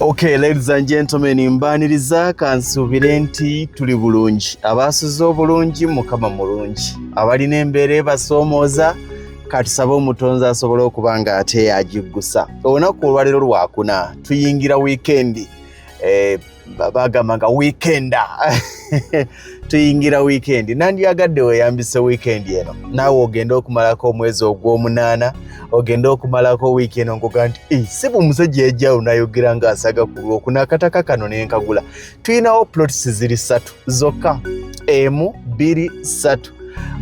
Okay, ladies and gentlemen, mbaniriza, kansuubire nti tuli bulungi. Abaasuze obulungi, Mukama mulungi. Abalina embeera ebasoomooza, katusabe Omutonzi asobole okuba nga ate agiggusa. Olunaku olwaleero Lwakuna, tuyingira wiikendi. Bagamba nga weekenda, tuyingira wiikendi. Nandyagadde weeyambise wiikendi eno, naawe ogende okumalako omwezi ogw'omunaana, ogende okumalako wiiki eno nkuga nti, "Eh, sibu omusajja yajjawo nayogera ng'asaga ku Lwokuna, akataka kano nenkagula." Tulinawo plots ziri ssatu zokka, emu, bbiri, ssatu.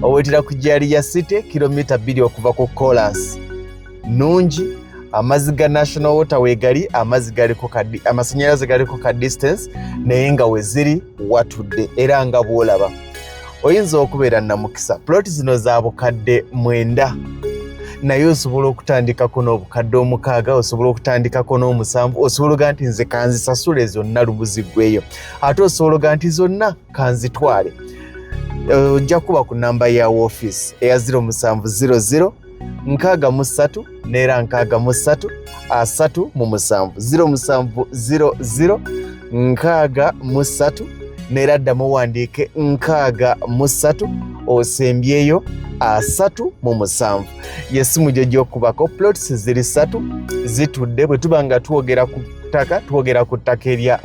Owetera ku Jalia City, kilomita 2 okuva ku Colas. Nungi, amazzi ga National Water weegali, amazzi galiko kadi, amasanyalaze galiko ka distance, naye nga weziri watudde. Era nga bw'olaba, oyinza okubeera namukisa. Plot zino za 9,000, naye osobola okutandikako n'6,000, osobola okutandikako n'7,000. Osobola oga nti nze kanzisasule zonna lumu ziggweyo, ate osobola oga nti zonna kanzitwale. Ojja kuba ku namba ya woofiisi eya 0700 63 neera 63 37, 0700 63, neera ddamu owandiike 63, osembyeyo 37. Yesimu gyo gyokubako. Plots ziri ssatu, zitudde. Bwe tuba nga twogera ku ttaka, twogera ku ttaka erya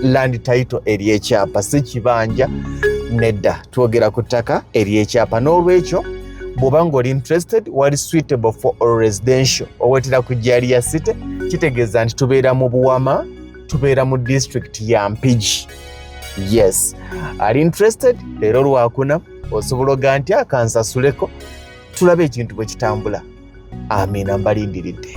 land title, ery'ekyapa, si kibanja, nedda, twogera ku ttaka ery'ekyapa. N'olwekyo bw'oba ng'oli interested, wali suitable for residential, owetera ku Jalia City. Kitegeeza nti tubeera mu Buwama, tubeera mu district ya Mpigi. Yes, ali interested, leero Lwakuna, osobola oga nti akansasuleko, tulabe ekintu bwe kitambula. Amiina, mbalindiridde.